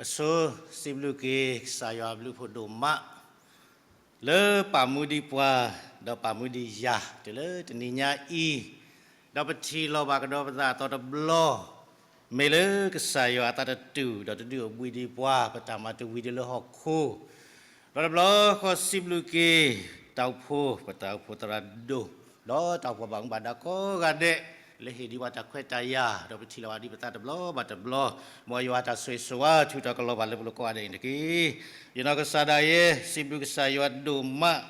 အဆိ စံးဘျုးက့ၤ ကစၢ်ယွၤအဘျုးအဖှိၣ်ဒိၣ်မး လၢပာ်မူဒံးပှၤ ဒီးပာ်မူဒံးယၤ တုၤလၢတနံၤညါအံၤ, ဒီးပထံၣ်လိာ်ဘၣ်ကဒီးပသးအသီတဘျီ, မ့ၢ်လၢကစၢ်ယွၤအသးတတူာ် ဒီးတဒုးအိၣ်ဘှံးဒံးပှၤ ပတၢ်မၤတဝံၤဒံးလၢဟီၣ်ခိၣ်, ဒီးတဘျီဃီစံးဘျုးက့ၤ တၢ်အိၣ်ဖှိၣ် ပတၢ်အိၣ်ဖှိၣ်သရၣ်ဒိၣ် ဒီးတၢ်အိၣ်ဖှိၣ်ဘၣ်မူဘၣ်ဒါကိးဂၤဒဲး လၢဟ့ၣ်ဒံးပှၤတၢ်ခွဲးတၢ်ယာ် ဒီးပထံၣ်လိာ်ဘၣ်ဒံးပသးတဘျီဘၣ်တဘျီ, မ်ယွၤတၢ်ဆိၣ်ဂ့ၤဆိၣ်ဝါထုးထီၣ်ကလီၤဘၣ်လၢပလိၤကိးဂၤဒဲးအံၤတက့ၢ်. ယနီၢ်ကစၢ်ဒၣ်ယဲ စံးဘျုးကစၢ်ယွၤဒိၣ်မး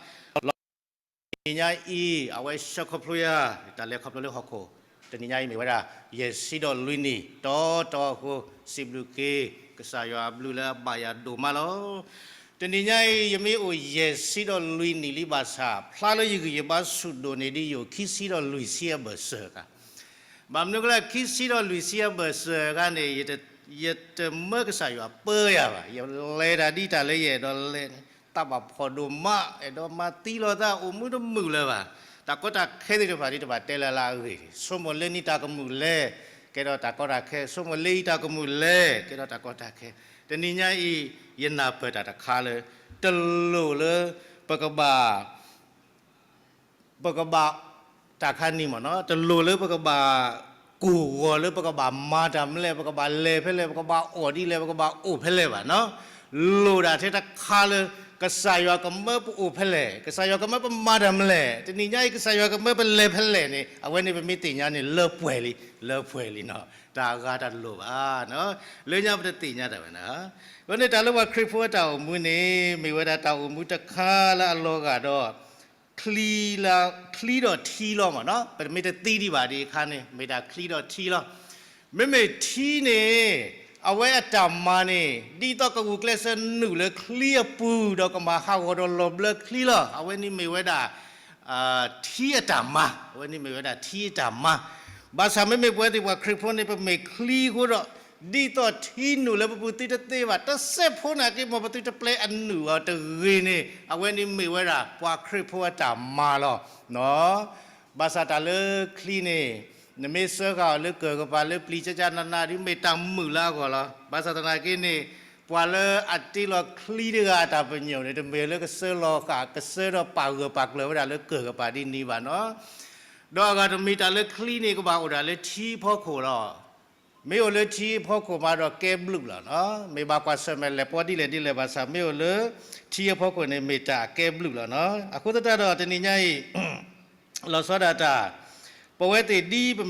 လီၤ တနံၤညါအံၤ အဝဲဆှၢခီဖျိယၤ တၢ်လဲၤခီဖျိလၢဟီၣ်ခိၣ်, တနံၤညါအံၤမ့ၢ်ဝဲဒၣ် ယဲၢ်ဆံဒီးလွံၢ်နံၣ် တီတီအဃိ စံးဘျုးက့ၤ ကစၢ်ယွၤအဘျုးလၢအဘၣ်ယၤဒိၣ်မးလီၤ. တနံၤညါအံၤ ယမ့ၢ်အိၣ်ယဲၢ်ဆံဒီးလွံၢ်နံၣ်လံဘၣ်ဆၣ် ဖျါလၢယဂံၢ်ယဘါဆူၣ်ဒိၣ်န့ၢ်ဒံးယိာ် ခံဆံဒီးလွံၢ်ဆံအဘၢၣ်စၢၤအခါ, ဘၣ်မနုၤအဃိလဲၣ် ခံဆံဒီးလွံၢ်ဆံအဘၢၣ်စၢၤအခါန့ၣ် ယတ ယတမၢကစၢ်ယွၤပၢယၤဘၣ်. ယလဲၤတၢ်ဒ်တၢ်လၢယအဲၣ်ဒိးလဲၤန့ၣ် သးဘၣ်ဖှီၣ်ဒိၣ်မး အဲၣ်ဒိးမၤသံလိာ်သး အိၣ်မူတမုာ်လၢၤဘၣ်. တၢ်ကီတၢ်ခဲသ့ၣ်တဖၣ်ဒ်တဘၣ်တဲလၢ်လၢအဂ့ၢ်, ဆိကမိၣ်လၢနံၤတၢ်ကမုာ်လဲၤ ကဲထီၣ်တၢ်ကီတၢ်ခဲ, ဆိကမိၣ်လၢအံၤတၢ်ကမုာ်လဲၤ ကဲထီၣ်တၢ်ကီတၢ်ခဲ. တနံၤညါအံၤ ယနၢ်ပၢၢ်တၢ်တခါလၢ တလိၣ်လၢ ပကဘၣ် ပကဘၣ် တၢ်ခါနံၤမ့ၢ်နီၤ တလိၣ်လၢပကဘၣ် ကိၢ်ဂီၤလၢပကဘၣ်မၤတၢ်မနုၤလဲၣ်, ပကဘၣ်လဲၤဖဲလဲၣ်, ပကဘၣ်အီၣ်ဒ်လဲၣ်, ပကဘၣ်အိၣ်ဖဲလဲၣ်ဘၣ်နီၤ. လိၣ်ဒၣ်ထဲတခါလၢ ကစၢ်ယွၤကမၢပအိၣ်ဖဲလဲၣ်, ကစၢ်ယွၤကမၢပမၤတၢ်မနုၤလဲၣ်, တနံၤညါအံၤ ကစၢ်ယွၤကမၢပလဲၤဖဲလဲၣ်န့ၣ် အဝဲန့ၣ်ပမ့ၢ်သ့ၣ်ညါန့ၣ် လၢပှဲၤလံ, လၢပှဲၤလံနီၤ. တၢ်အဂၤတလိၣ်ဘၣ်နီၤ, လၢညါပတသ့ၣ်ညါတၢ်ဝဲနီၤ. အဃိန့ၣ် တၢ်လၢပှၤခရံာ်ဖိအတၢ်အိၣ်မူန့ၣ် မ့ၢ်ဝဲဒၣ်တၢ်အိၣ်မူတခါလၢအလီၤဂာ်ဒီး ချံလၢ ချံဒီးထံလီၤမ့ၢ်နီၤ, ပတမ့ၢ်တသံဒံးဘၣ်ဒ်အခါန့ၣ် မ့ၢ်ဒၣ်ချံဒီးထံလီၤ. မ့မ့ၢ်ထံန့ၣ် အဝဲအတၢ်မၤန့ၣ် ဒ်သိးကဂုာ်ကျဲးစၢးနုာ်လၢချံအပူၤ ဒီးကမၤဟးဂီၤဒီးလီၤဘျၢချံလီၤ. အဝဲန့ၣ်မ့ၢ်ဝဲဒၣ် ထံအတၢ်မၤ, အဝဲန့ၣ်မ့ၢ်ဝဲဒၣ်ထံအတၢ်မၤ. ဘၣ်ဆၣ်မ့မ့ၢ်ပဝဲသ့ၣ်ပှၤခရံာ်ဖိန့ၣ် ပမ့ၢ်ချံအဃိဒီး ဒ်သိးထံနုာ်လၢပပူၤသုတသ့ဘၣ်, တစဲးဖိနာ်က့ မ်ပသုတပျဲအနုာ်အီၤတဂ့ၤန့ၣ် အဝဲန့ၣ်မ့ၢ်ဝဲဒၣ် ပှၤခရံာ်ဖိအတၢ်မၤလီၤ. ဘၣ်ဆၣ်တၢ်လၢချံန့ၣ် နမ့ၢ်စၢဃာ်အီၤလၢကၢၢ်ကပၤလၢပျံၤကၠၢကၠၢနးနး ဒ်မ့ၢ်တၢ်မုာ်လၢအဂီၢ်လီၤ. ဘၣ်ဆၣ်သနာ်က့န့ၣ် ပှၤလၢအတ့လီၤချံတဂၤအတၢ်ပညိၣ်န့ၣ် တမ့ၢ်လၢကစၢလီၤဃာ် ကစၢဒီးပာ်ဂၢၢ်ပာ်ကျၢၤဝဲဒၣ်လၢကၢၢ်ကပၤဒ်န့ၣ်ဘၣ်နီၤ. ဒီးအဂၤတမံၤတၢ်လၢချံန့ၣ် ကဘၣ်အိၣ်ဒၣ်လၢထံအဖီခိၣ်လီၤ. မ့ၢ်အိၣ်လၢထံအဖီခိၣ်မးဒီးကဲဘျုးလီၤနီၤ. မ့ၢ်ဘၣ်ကွၢ်ဆၢၣ်မဲာ်လဲၤပီဒ်လဲၣ်ဒ်လဲၣ်ဘၣ်ဆၣ် မ့ၢ်အိၣ်လၢထံအဖီခိၣ်န့ၣ် မ့ၢ်တၢ်အကဲဘျုးလီၤနီၤ. အဃိသတးဒီးတနံၤညါအံၤ လီၤဆီဒၣ်တၢ် ပဝဲသ့ၣ်ဒ်ပ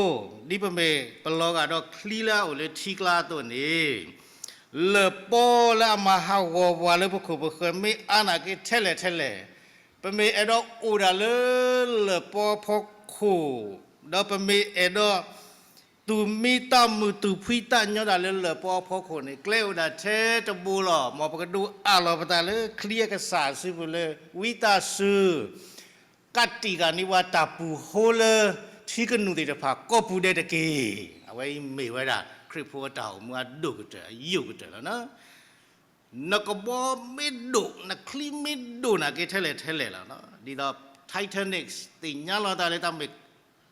မ့ၢ်ပှၤခရံာ်ဖိ ဒ်ပမ့ၢ်ပလီၤဂာ်ဒီးချံလၢအအိၣ်လၢထံကျါအသိးန့ၣ် လၢၢ်ပီလၢအမၤဟးဂီၤပှၤလၢပခိၣ်ပဃၢၤမ့ၢ်အါနာ်က့ထဲလဲၣ်ထဲလဲၣ်, ပမ့ၢ်အဲၣ်ဒိးအိၣ်ဒၣ်လၢလၢၢ်ပီအဖီခိၣ်, ဒီးပမ့ၢ်အဲၣ်ဒိး သူၣ်မံသးမုာ်သူၣ်ဖှံသးညီဒၣ်လၢလၢၢ်ပီအဖီခိၣ်န့ၣ် ကျဲအိၣ်ဒၣ်ထဲတဘိလီၤ. မ်ပကဒုးအးလီၤပသးလၢချံအကစၢ်အစုပူၤလၢ ဝံသးစူၤ ကးတံာ်ဃာ်န့ၢ်ပှၤတၢ်ပူၤဃိလၢ ထံကနူာ်သ့ၣ်တဖၣ်ကိးပူၤဒဲးတက့ၢ်. အဝဲအံၤမ့ၢ်ဝဲဒၣ် ခရံာ်ဖိအတၢ်အိၣ်မူအဒိၣ်ကတၢၢ်အယိာ်ကတၢၢ်လီၤနီၤ. နကဘီမ့ၢ်ဒိၣ် နချံမ့ၢ်ဒိၣ်နာ်က့ထဲလဲၣ်ထဲလဲၣ်လီၤနီၤ. ဒ်သိး Titanic သ့ၣ်ညါလီၤသးလၢတၢ်မ့ၢ်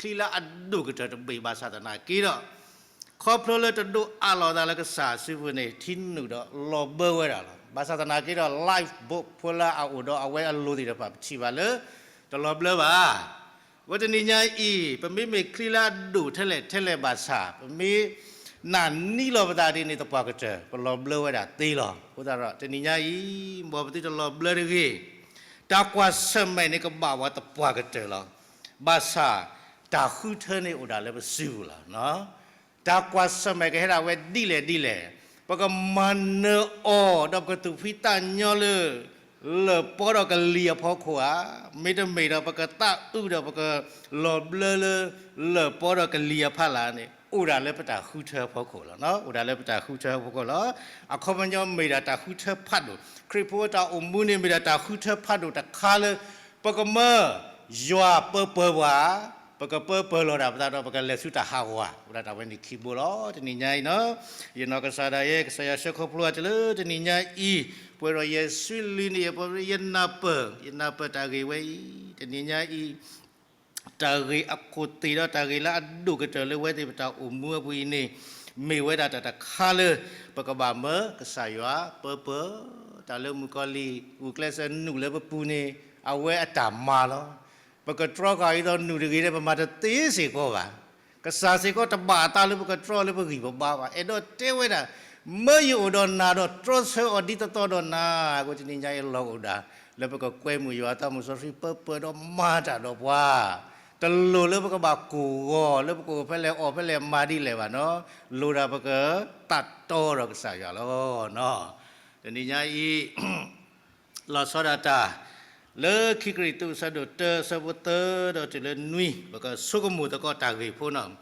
ချံလၢအဒိၣ်ကတၢၢ်တဘ့ၣ်ဘၣ်ဆၣ်သနာ်က့ဒီး ခီဖျိလၢတဒုးအးလီၤသးလၢကစၢ်အစုပူၤန့ၣ် ထံနူာ်ဒီးလီၤဘၢဝဲဒၣ်လီၤ. ဘၣ်ဆၣ်သနာ်က့ဒီး lifeboat ဖိလၢအအိၣ်ဒီးအဝဲအလိၤသ့ၣ်တဖၣ် ပထံၣ်ဘၣ်လၢ တလီၤဘျၢဘၣ်. ဝဲတနံၤညါအံၤ ပမ့မ့ၢ်ချံလၢအဒိၣ်ထဲလဲၣ်ထဲလဲၣ်ဘၣ်ဆၣ် ပမ့ၢ်နာ်န့ၢ်လီၤပသးဒ်န့ၣ် သပှၢ်ကတၢၢ် ပလီၤဘျၢဝဲဒၣ်သ့လီၤ. အဃိသတးဒီး တနံၤညါအံၤ မ်ပသုတလီၤဘျၢတဂ့ၤ. တၢ်ကွၢ်ဆၢၣ်မဲာ်န့ၣ်ကဘၣ်ဝဲသပှၢ်ကတၢၢ်လီၤ. ဘၣ်ဆၣ် တၢ်ဃုထၢန့ၣ်အိၣ်ဒၣ်လၢပစုပူၤလီၤ. တၢ်ကွၢ်ဆၢၣ်မဲာ်ကဟဲဒၣ်ဝဲဒ်လဲၣ်ဒ်လဲၣ်, ပကမၤနၢၤအီၤ ဒီးပကသူၣ်ဖှံသးညီလၢ လၢၢ်ပီဒီးကလံၤအဖီခိၣ်ဧါ, မ့တမ့ၢ်ဒီးပကသးအုးဒီးပကလီၤဘျၢလၢ လၢၢ်ပီဒီးကလံၤအဖီလာ်န့ၣ် အိၣ်ဒၣ်လၢပတၢ်ဃုထၢအဖီခိၣ်လီၤ. အိၣ်ဒၣ်လၢပတၢ်ဃုထၢအဖီခိၣ်လီၤ. အခီပညီမ့ၢ်ဒၣ်တၢ်ဃုထၢဖးဒိၣ်, ခရံာ်ဖိအတၢ်အိၣ်မူန့ၣ်မ့ၢ်ဒၣ်တၢ်ဃုထၢဖးဒိၣ်တခါလၢ ပကမၢ ယွၤပၢပၢၤပှၤ, ပကပၢပၢၤလီၤဒၣ်ပသးဒီး ပကလဲၤဆူတၢ်ဟးဂီၤ, အိၣ်ဒၣ်တၢ်ဝဲန့ၣ်ခံဘိလီၤ. တနံၤညါအံၤနီၤ, ယနီၢ်ကစၢ်ဒၣ်ယဲ ကစၢ်ယွၤဆှၢခီဖျိအီၤတုၤလၢတနံၤညါအံၤ, ပှဲၤဒီးယဲၢ်ဆံလွံၢ်နံၣ် ယနၢ်ပၢၢ်, ယနၢ်ပၢၢ်တၢ်ဂ့ၢ်ဝဲအံၤ, တနံၤညါအံၤ တၢ်ဂ့ၢ်အခိၣ်သ့ၣ်ဒီးတၢ်ဂ့ၢ်လၢအဒိၣ်ကတၢၢ်လၢဝဲသ့ၣ်ပတၢ်အိၣ်မူအပူၤအံၤန့ၣ် မ့ၢ်ဝဲဒၣ်တၢ်တခါလၢ ပကဘၣ်မၢကစၢ်ယွၤပၢပၢ, တၢ်လၢမုၣ်ကီၤလံၢ် ဂုာ်ကျဲးစၢးနုာ်လၢပပူၤန့ၣ် အဝဲအတၢ်မၤလီၤ. ပကတြီဃာ်အံၤဒီးနုာ်တဂ့ၤဒီး ပမၤတသ့စ့ၢ်ကီးဘၣ်. ကစၢ်စ့ၢ်ကီးတဘၣ်အသးလၢပကတြီလၢပဂံၢ်ပဘါဘၣ်. အဲၣ်ဒိးတဲဝဲဒၣ် မၢယအိၣ်ဒီးနၤဒီးတြီဆၢအီၤဒ်သိးသိးဒီးနၤ, အဃိတနံၤညါအံၤလီၢ်အိၣ်ဒၣ် လၢပကကွဲမုာ်ယွၤအသးမုၢ်စီဆှံပၢပၢဒီးမၤတၢ်ဒီးပှၤ တလိၣ်လၢပကဘၣ်ကိၢ်ဂီၤ လၢပကအိၣ်ဖဲလဲၣ်အီၣ်ဖဲလဲၣ်မၤဒ်လဲၣ်ဘၣ်နီၤ, လိၣ်ဒၣ်ပကသးတီဒီးကစၢ်ယွၤလီၤ. တနံၤညါအံၤ လီၤဆီဒၣ်တၢ် လၢခံကရံၣ်သူးအဆၢဒိၣ်တၢ အဆၢဖိသၢဒီးတုၤလၢနွံ ပကဆိကမိၣ်သကိးတၢ်ဂ့ၢ်ဖိနီၤ.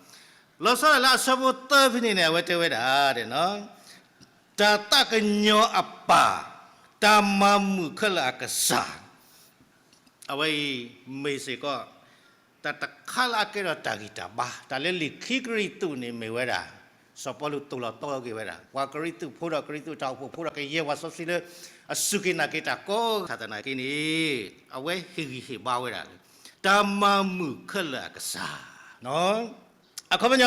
လီၤဆီဒၣ်လၢအဆၢဖိသၢဖဲန့ၣ်န့ၣ် အဝဲတဲဝဲဒၣ် တၢ်သးကညီၤအပၢ်, တၢ်မၤမုာ်ခဲလၢာ်အကစၢ် အဝဲအံၤမ့ၢ်စ့ၢ်ကီး တၢ်တခါလၢအကဲထီၣ်တၢ်ဂံၢ်တၢ်ဘါ, တၢ်လၢလံာ်ခံကရံၣ်သူးန့ၣ်မ့ၢ်ဝဲဒၣ် စီၤပီလူးသိၣ်လီၤတီက့ၤဝဲဒၣ် ပှၤကရံၣ်သူးဖိဒီးကရံၣ်သူးတၢ်အိၣ်ဖှိၣ်ဖိဒီးကယဲၢ်ပှၤစီဆှံလၢ အစူၢ်က့ၤနာ်က့ၤတၢ်ကိးဂၤဒဲးသနာ်က့န့ၣ် အဝဲဟ့ၣ်ဂံၢ်ဟ့ၣ်ဘါဝဲဒၣ်လၢ တၢ်မၤမုာ်ခဲလၢာ်အကစၢ် အခီပညီ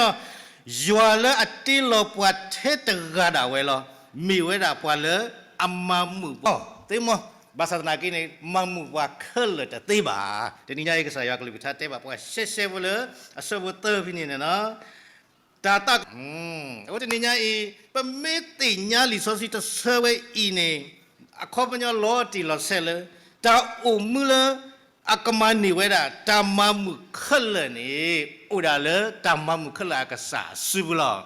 ယွၤလၢအတ့လီၤပှၤထဲတဂၤဒၣ်ဝဲလီၤ. မ့ၢ်ဝဲဒၣ်ပှၤလၢအမၤမုာ်ပှၤသ့မီၢ်, ဘၣ်ဆၣ်သနာ်က့န့ၣ် မၤမုာ်ပှၤခဲလၢာ်တသ့ဘၣ်. တနံၤညါအံၤကစၢ်ယွၤကလုၢ်ကထါတဲဘၣ်ပှၤရှဲရှဲဖိလၢ အဆၢဖိသၢဖဲန့ၣ်န့ၣ်လီၤ. တၢ်သး အဝဲတနံၤညါအံၤ ပမ့ၢ်သ့ၣ်ညါလံာ်စီဆှံတဆၢဝဲအံၤန့ၣ် အခီပညီလီၤတံၢ်လီၤဆဲးလၢ တၢ်အိၣ်မူလၢ အကမၤန့ၢ်ဝဲဒၣ် တၢ်မၤမုာ်ခဲလၢာ်န့ၣ် အိၣ်ဒၣ်လၢတၢ်မၤမုာ်ခဲလၢာ်အကစၢ်အစုပူၤလီၤ.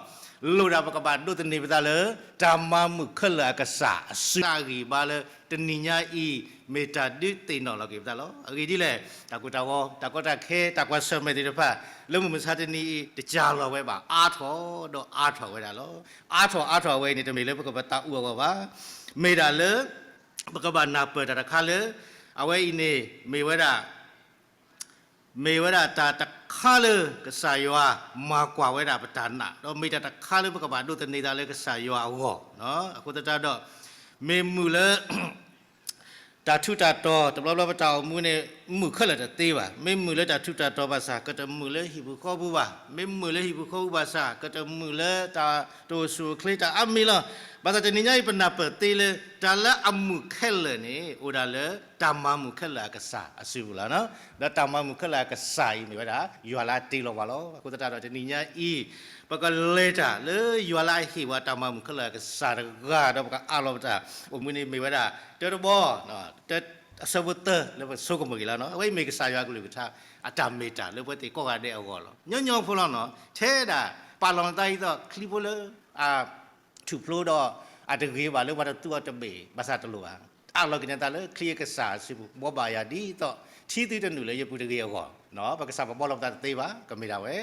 လိၣ်ဒၣ်ပကဘၣ်ဒိးသန့ၤပသးလၢ တၢ်မၤမုာ်ခဲလၢာ်အကစၢ်အစု တၢ်ဂံၢ်ဘါလၢတနံၤညါအံၤ မ့ၢ်တၢ်ဒုးသ့ၣ်နီၣ်လီၤက့ၤပသးလီၤ. အဂ့ၢ်ဒ်လဲၣ်, တၢ်ကိၢ်တၢ်ဂီၤ တၢ်ကီတၢ်ခဲ တၢ်ကွၢ်ဆၢၣ်မဲာ်သ့ၣ်တဖၣ် လၢမုၢ်မဆါတနံၤအံၤ တကၢ်လီၤဝဲဘၣ် အါထီၣ်ဒီးအါထီၣ်ဝဲဒၣ်လီၤ. အါထီၣ်အါထီၣ်ဝဲအံၤန့ၣ် တမ့ၢ်လၢပကပသးအုးအဂီၢ်ဘၣ်. မ့ၢ်ဒၣ်လၢ ပကဘၣ်နၢ်ပၢၢ်တၢ်တခါလၢ အဝဲအံၤန့ၣ် မ့ၢ်ဝဲဒၣ် မ့ၢ်ဝဲဒၣ်တၢ်တခါလၢကစၢ်ယွၤမၤကွၢ်ဝဲဒၣ်ပတၢ်နာ်, ဒီးမ့ၢ်တၢ်တခါလၢပကဘၣ်ဒိးသန့ၤသးလၢကစၢ်ယွၤအဂီၢ်. အဃိသတးဒီး မ့ၢ်မုာ်လၢ တၢ်ထူးတၢ်တီၤ တဘျီဘျီပတၢ်အိၣ်မူန့ၣ် မုာ်ခဲလၢာ်တသ့ဘၣ်. မ့ၢ်မုာ်လၢတၢ်ထူးတၢ်တီၤဘၣ်ဆၣ် ကတမုာ်လၢဟံၣ်ပူၤဃီပူၤဘၣ်. မ့ၢ်မုာ်လၢဟံၣ်ပူၤဃီပူၤဘၣ်ဆၣ် ကတမုာ်လၢတၢ်တအိၣ်ဆူၣ်အိၣ်ချ့တၢ်အါမံၤလီၤ. ဘၣ်ဆၣ်တနံၤညါအံၤ ပနၢ်ပၢၢ်သ့လၢ တၢ်လၢအမုာ်ခဲလၢာ်န့ၣ် အိၣ်ဒၣ်လၢတၢ်မၤမုာ်ခဲလၢာ်အကစၢ်အစုပူၤလီၤ. ဒီးတၢ်မၤမုာ်ခဲလၢာ်အကစၢ်အံၤမ့ၢ်ဝဲဒၣ် ယွၤလၢအတ့လီၤပှၤလီၤ. အဃိသတးဒီးတနံၤညါအံၤ ပကလဲၤတၢ်လၢယွၤလၢအဟ့ၣ်ပှၤတၢ်မၤမုာ်ခဲလၢာ်အကစၢ်တဂၤ ဒီးပကအးလီၤပတၢ်အိၣ်မူန့ၣ်မ့ၢ်ဝဲဒၣ် တၢတဘီ အဆၢဖိသၢလၢပဆိကမိၣ်က့ၤလီၤ. အဝဲအံၤမ့ၢ်ကစၢ်ယွၤအကလုၢ်ကထါ အတၢ်မ့ၢ်တၢ်လၢပဝဲသ့ၣ်ကိးဂၤဒဲးအဂီၢ်လီၤ. ညီညီဖိလီၤနီၤ ထဲဒၣ်ပာ်လီၤနသးဒ်သိးချံဖိလၢ အထူၣ်ဖျိဒီး အတဂ့ၤဘၣ်လၢပှၤတသူအီၤတဘ့ၣ် ဘၣ်ဆၣ်တလိၣ်ဘၣ်. အးလီၤက့ၤနသးလၢချံအကစၢ်အစုပူၤ ဘှီဘၣ်ယၤဒ်သိး ထံသုတနုာ်လၢယပူၤတဂ့ၤအဂီၢ်, ပကစၢ်ပဘှီလီၤပသးတသ့ဘၣ် ကမ့ၢ်ဒၣ်ဝဲ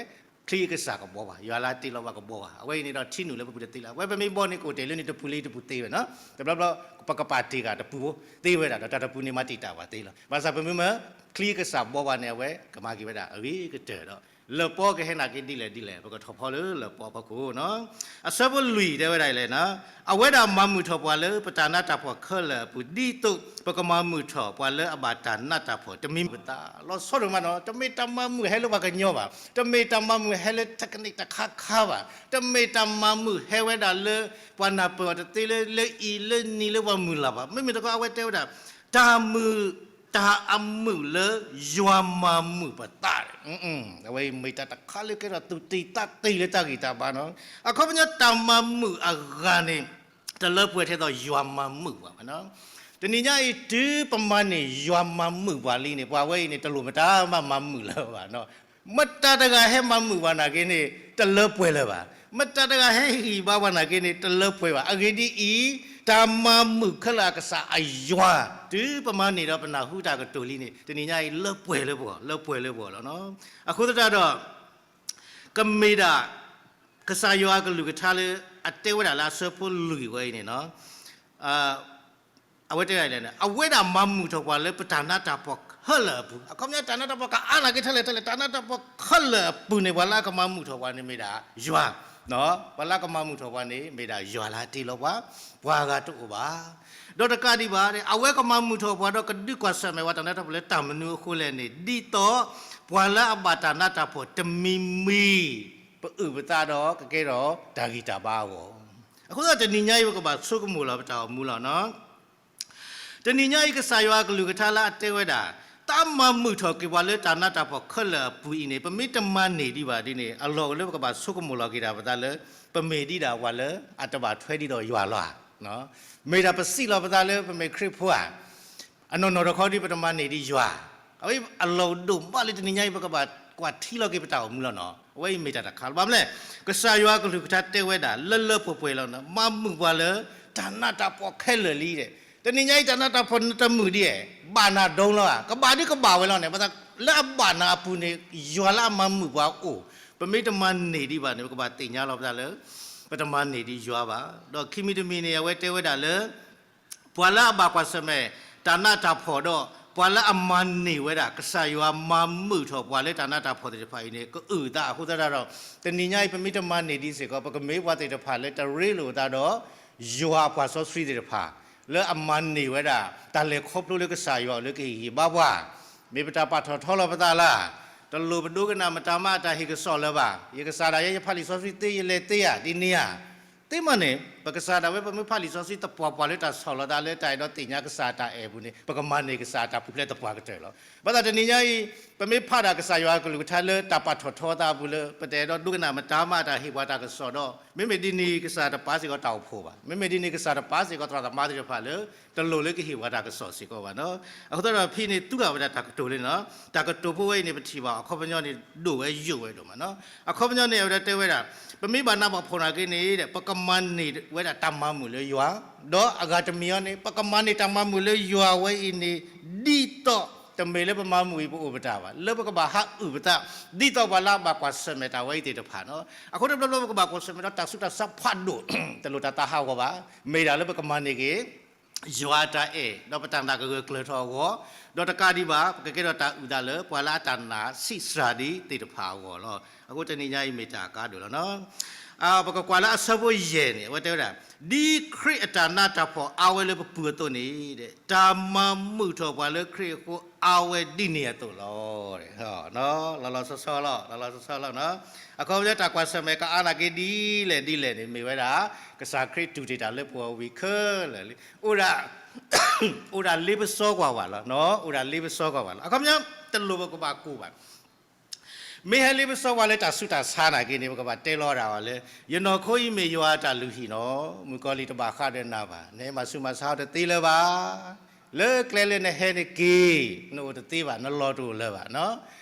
ချံအကစၢ်ကဘှီဘၣ်, ယွၤလၢအတ့လီၤပှၤကဘှီဘၣ်. အဝဲအံၤန့ၣ်ဒီးထံနုာ်လၢပပူၤတသ့လၢၤ. အဝဲပမ့ၢ်ဘှီန့ၣ်ကအိၣ်တ့ၢ်လၢန့ၣ်တပူၤလၢတပူၤသ့ဝဲနီၤ. တဘျီဘျီ ပကပာ်တ့ၢ်ဂၤတပူၤသ့ဝဲဒၣ်ဒီး တၢ်တပူၤန့ၣ်မၤတံာ်တာ်ပှၤသ့လီၤ. ဘၣ်ဆၣ်ပမ့ၢ်မၢ ချံအကစၢ်ဘှီဘၣ်န့ၣ် အဝဲကမၤက့ၤဝဲဒၣ်အဂ့ၤကတၢၢ်ဒီး လၢပီကဟဲနာ်က့ဒ်လဲၣ်ဒ်လဲၣ် ပကထီၣ်ဖီလၢလၢပီဖီခိၣ်နီၤ. အဆၢဖိလွံၢ်တဲဝဲဒၣ်လဲၣ်နီၤ, အဝဲဒၣ်မၤမုာ်ထီၣ်ပှၤလၢပတၢ်နးတၢ်ဖှီၣ်ခဲလၢာ်အပူၤ ဒ်သိးပကမၤမုာ်ထီၣ်ပှၤလၢအဘၣ်တၢ်နးတၢ်ဖှီၣ် တမံၤမံၤပသး လီၤဆီဒိၣ်မးနီၤ. တမ့ၢ်တၢ်မၤမုာ်ဟဲလၢပှၤကညီဘၣ်, တမ့ၢ်တၢ်မၤမုာ်ဟဲလၢ technique တခါခါဘၣ်, တမ့ၢ်တၢ်မၤမုာ်ဟဲဝဲဒၣ်လၢ ပှၤနၢ်ပၢၢ်အီၤတသ့လၢ လၢအံၤလၢနံၤလၢပှၤမုၢ်လၢ်ဘၣ်. မ့မ့ၢ်တခီအဝဲတဲဝဲဒၣ် တၢ်မုာ် တၢ်အမုာ်လၢယွၤမၤမုာ်ပသး, အဝဲအံၤမ့ၢ်တၢ်တခါလၢကဲထီၣ်သူၣ်တံၢ်သးတံၢ်လၢတၢ်ဂံၢ်တၢ်ဘါနီၤ. အခီပညီတၢ်မၤမုာ်အဂၤန့ၣ် တလၢပှဲၤထဲသိးယွၤမၤမုာ်ပှၤဘၣ်နီၤ. တနံၤညါအံၤ တုၤပမၤန့ၢ်ယွၤမၤမုာ်ပှၤလံန့ၣ် ပှၤဝဲအံၤန့ၣ် တလိၣ်မတၤမၤမၤမုာ်လၢၤဘၣ်နီၤ. မတၤတဂၤဟဲမၤမုာ်ပှၤနာ်က့န့ၣ် တလၢပှဲၤလၢၤဘၣ်. မတၤတဂၤဟဲဟ့ၣ်ဂံၢ်ဘါပှၤနာ်က့န့ၣ် တလၢပှဲၤဘၣ်. အဂ့ၢ်ဒ်အံၤ, တၢ်မၤမုာ်ခဲလၢာ်အကစၢ်အယွၤ တုၤပမၤန့ၢ်ဒီးပနၢ်ဟူတၢ်ကတိၤလံန့ၣ် တနံၤညါအံၤလၢပှဲၤလၢပဂီၢ်, လၢပှဲၤလၢပဂီၢ်လီၤ. အဃိသတးဒီး ကမ့ၢ်ဒၣ် ကစၢ်ယွၤအကလုၢ်ကထါလၢ အတဲဝဲဒၣ်လၢအဆၢဖိလွံၢ်ဝဲအံၤန့ၣ်နီၤ အဝဲတဲဒၣ်လဲၣ်န့ၣ် အဝဲဒၣ်မၤမုာ်ထီၣ်ပှၤလၢပတၢ်နးတၢ်ဖှီၣ်ခဲလၢာ်အပူၤ, အခီပညီတၢ်နးတၢ်ဖှီၣ်ကအါနာ်က့ထဲလဲၣ်ထဲလဲၣ် တၢ်နးတၢ်ဖှီၣ်ခဲလၢာ်အပူၤန့ၣ် ပှၤလၢအကမၤမုာ်ထီၣ်ပှၤန့ၣ်မ့ၢ်ဒၣ်ယွၤ, ပှၤလၢအကမၤမုာ်ထီၣ်ပှၤန့ၣ် မ့ၢ်ဒၣ်ယွၤလၢအတ့လီၤပှၤ, ပှၤဂၤတအိၣ်ဘၣ်. ဒီးတကးဒံးဘၣ် အဝဲကမၤမုာ်ထီၣ်ပှၤဒီးကဒုးကွၢ်ဆၢၣ်မဲာ်ဝဲတၢ်နးတၢ်ဖှီၣ်လၢတၢ်မနုၤအဃိလဲၣ်န့ၣ် ဒ်သိး ပှၤလၢအဘၣ်တၢ်နးတၢ်ဖှီၣ်တမံၤမံၤ ပအုၣ်ပသးဒီးကကဲထီၣ်တၢ်ဂံၢ်တၢ်ဘါအဂီၢ်. အဃိသတးတနံၤညါအံၤ ပကဘၣ်ဆိကမိၣ်လီၤပတၢ်အိၣ်မူလီၤနီၤ. တနံၤညါအံၤ ကစၢ်ယွၤအကလုၢ်ကထါလၢအတဲဝဲဒၣ်, တၢ်မၤမုာ်ထီၣ်က့ၤပှၤလၢတၢ်နးတၢ်ဖှီၣ်ခဲလၢာ်အပူၤအံၤန့ၣ် ပမ့ၢ်တမၤန့ၢ်ဒံးဘၣ်ဒ်န့ၣ် အလီၢ်အိၣ်လၢပကဘၣ်ဆိကမိၣ်လီၤက့ၤဒၣ်ပသးလၢ ပမ့ၢ်ဒ်ဒၣ်ပှၤလၢအတဘၣ်ထွဲဒံးဒီးယွၤလီၤဧါ. မ့ၢ်ဒၣ်ပစံးလီၤပသးလၢပမ့ၢ်ခရံာ်ဖိဧါ. အနီၢ်နီၢ်တခီဒီး ပတမၤန့ၢ်ဒံးယွၤ. အဝဲအလီၢ်ဒိၣ်မးလၢတနံၤညါအံၤ ပကဘၣ်ကွၢ်ထံလီၤက့ၤပတၢ်အိၣ်မူလီၤနီၤ. အဝဲအံၤမ့ၢ်တၢ်တခါလီၤ. ဘၣ်မနုၤလဲၣ်, ကစၢ်ယွၤအကလုၢ်ကထါတဲဝဲဒၣ် လၢလၢပှဲၤပှဲၤလီၤနီၤ, မၤမုာ်ပှၤလၢတၢ်နးတၢ်ဖှီၣ်ခဲလၢာ်လံဒီး တနံၤညါအံၤ တၢ်နးတၢ်ဖှီၣ်နတမုာ်ဒံးဧါ, ဘၣ်နၤဒိလီၤဧါ, ကဘၣ်ဒုးကဘၣ်ဝဲလီၤန့ၣ်, ဘၣ်ဆၣ်လၢအဘၣ်နၤအပူၤန့ၣ် ယွၤလၢအမၤမုာ်ပှၤအိၣ်, ပမ့ၢ်တမၤန့ၢ်ဒံးဘၣ်န့ၣ် ပကဘၣ်သ့ၣ်ညါလီၤပသးလၢ ပတမၤန့ၢ်ဒံးယွၤဘၣ်. ဒီးခံမံၤတမံၤန့ၣ် အဝဲတဲဝဲဒၣ်လၢ ပှၤလၢအဘၣ်ကွၢ်ဆၢၣ်မဲာ်တၢ်နးတၢ်ဖှီၣ်ဒီး ပှၤလၢအမၤန့ၢ်ဝဲဒၣ် ကစၢ်ယွၤမၤမုာ်ထီၣ်ပှၤလၢတၢ်နးတၢ်ဖှီၣ်သ့ၣ်တဖၣ်အံၤန့ၣ် ကအုၣ်အသးအဃိသတးဒီး တနံၤညါအံၤ ပမ့ၢ်တမၤန့ၢ်ဒံးစ့ၢ်ကီး ပကမ့ၢ်ပှၤသ့ၣ်တဖၣ်လၢတရ့လိာ်အသးဒီး ယွၤအပှၤစီဆှံသ့ၣ်တဖၣ် လၢအမၤန့ၢ်ဝဲဒၣ် တၢ်လဲၤခီဖျိလၢကစၢ်ယွၤအအိၣ်လၢကဟ့ၣ်ဂံၢ်ဘါပှၤ, မ့ၢ်ပတၢ်ပာ်ထီၣ်ထီလီၤပသးလၢ တလိၣ်ပဒိကနၣ်မတၤမးအတၢ်ဟ့ၣ်ကစီၣ်လၢၤဘၣ်. ယကစၢ်ဒၣ်ယဲ ယဖးလံာ်စီဆှံသ့ ယလဲၤသ့ဧါ ဒ်န့ၣ်ဧါ. သ့မးန့ၣ် ပကစၢ်ဒၣ်ဝဲ ပမ့ၢ်ဖးလံာ်စီဆှံသပှၢ်ပှၢ်လၢတၢ်ဆီၣ်လီၤသးလၢတၢ်အဲၣ်ဒိးသ့ၣ်ညါကစၢ်အတၢ်အဲၣ်အပူၤန့ၣ် ပကမၤန့ၢ်ကစၢ်အတၢ်ပူၤဖျဲးသပှၢ်ကတၢၢ်လီၤ. ဘၣ်ဆၣ်တနံၤညါအံၤ ပမ့ၢ်ဖးဒၣ်ကစၢ်ယွၤအကလုၢ်ကထါလၢတၢ်ပာ်ထီၣ်ထီအသးအပူၤလၢ ပတအဲၣ်ဒိးဒိကနၣ်မတၤမးအတၢ်ဟ့ၣ်ပှၤတၢ်ကစီၣ်ဒီး မ့မ့ၢ်ဒ်န့ၣ် ကစၢ်တပာ်စ့ၢ်ကီးတၢ်အိၣ်ဖှိၣ်ဘၣ်. မ့မ့ၢ်ဒ်န့ၣ် ကစၢ်တပာ်စ့ၢ်ကီးသရၣ်သမါသ့ၣ်တဖၣ်လၢ တလိၣ်လၢကဟ့ၣ်ပှၤတၢ်ကစီၣ်စ့ၢ်ကီးဘၣ်နီၤ. အဃိသတးဒီးဖဲန့ၣ် သူဂၤဝဲဒၣ်တၢ်ကတိၤလံနီၤ. တၢ်ကတိၤဖိဝဲအံၤန့ၣ် ပထံၣ်ဘၣ်အခီပညီန့ၣ် ဒိၣ်ဝဲယိာ်ဝဲဒိၣ်မးနီၤ. အခီပညီန့ၣ် အဝဲဒၣ်တဲဝဲဒၣ် ပမ့ၢ်ဘၣ်နးဘၣ်ဖှီၣ်နာ်က့န့ၣ် ပကမၤန့ၢ်ဝဲဒၣ်တၢ်မၤမုာ်လၢယွၤ, ဒီးအဂၤတမံၤအံၤန့ၣ် ပကမၤန့ၢ်တၢ်မၤမုာ်လၢယွၤဝဲအံၤန့ၣ် ဒ်သိးတမ့ၢ်လၢပမၤမုာ်အံၤပအိၣ်ပတၢ်ဘၣ်, လၢပကဘၣ်ဟးအုၣ်ပသး ဒ်သိးပှၤလၢအဘၣ်ကွၢ်ဆၢၣ်မဲာ်တၢ်ဝဲအံၤသ့ၣ်တဖၣ်နီၤ. အဃိတဘျီဘျီပကဘၣ်ကွၢ်ဆၢၣ်မဲာ်ဒီးတၢ်ဆူးတၢ်ဆါဖးဒိၣ် တလိၣ်တၢ်သးဟးဂီၤဘၣ်. မ့ၢ်ဒၣ်လၢပကမၤန့ၢ်က့ၤ ယွၤအတၢ်အဲၣ် ဒီးပတၢ်နာ်ကဂၢၢ်ကျၢၤထီၣ်အဂီၢ်, ဒီးတကးဒံးဘၣ် ပကကဲထီၣ်တၢ်အုၣ်သးလၢ ပှၤလၢအတၢ်နာ်ဆံးစှၤဒံးသ့ၣ်တဖၣ်အဂီၢ်လီၤ. အဃိတနံၤညါအံၤမ့ၢ်တၢ်အကါဒိၣ်လီၤနီၤ. ပကကွၢ်လၢအဆၢဖိယဲၢ်န့ၣ် အဝဲတဲဝဲဒၣ်, ဒ်ခရံာ်အတၢ်နးတၢ်ဖှီၣ်အါဝဲလၢပပူၤအသိးန့ၣ်, တၢ်မၤမုာ်ထီၣ်ပှၤလၢခရံာ်အဃိအါဝဲဒ်န့ၣ်အသိးလီၤ. လီၤလီၤဆီဆီလီၤ, လီၤလီၤဆီဆီလီၤ. အခီပညီတၢ်ကွၢ်ဆၢၣ်မဲာ်ကအါနာ်က့ဒ်လဲၣ်ဒ်လဲၣ်န့ၣ် မ့ၢ်ဝဲဒၣ် ကစၢ်ခရံာ်တူၢ်တ့ၢ်တၢ်လၢပဂီၢ်ဝံၤခဲလၢာ်လံ. အိၣ်ဒၣ် အိၣ်ဒၣ်လ့ပစီကွၢ်ဝဲလီၤ, အိၣ်ဒၣ်လ့ပစီကွၢ်ဝဲလီၤ. အခီပညီ တလိၣ်ပကဘၣ်ကိၢ်ဘၣ်. မ့ၢ်ဟဲလ့ပစီကွၢ်လၢတၢ်ဆူးတၢ်ဆါနာ်က့န့ၣ် ပကဘၣ်တဲလီၤဒၣ်ဝဲလၢ ယနီၢ်ခိအံၤမ့ၢ်ယွၤအတၢ်လုၢ်ဟံၣ်နီၤ, မုၣ်ကီၤလံၢ်တဘၣ်ဃးဒီးနၤဘၣ်, နဟဲမၤဆူးမၤဆါအီၤတသ့လၢၤဘၣ်. လၢကျဲလၢနဟဲန့ၣ်က့ၤ နအိၣ်တသ့ဘၣ်, နလီၢ်တအိၣ်လၢၤဘၣ်နီၤ.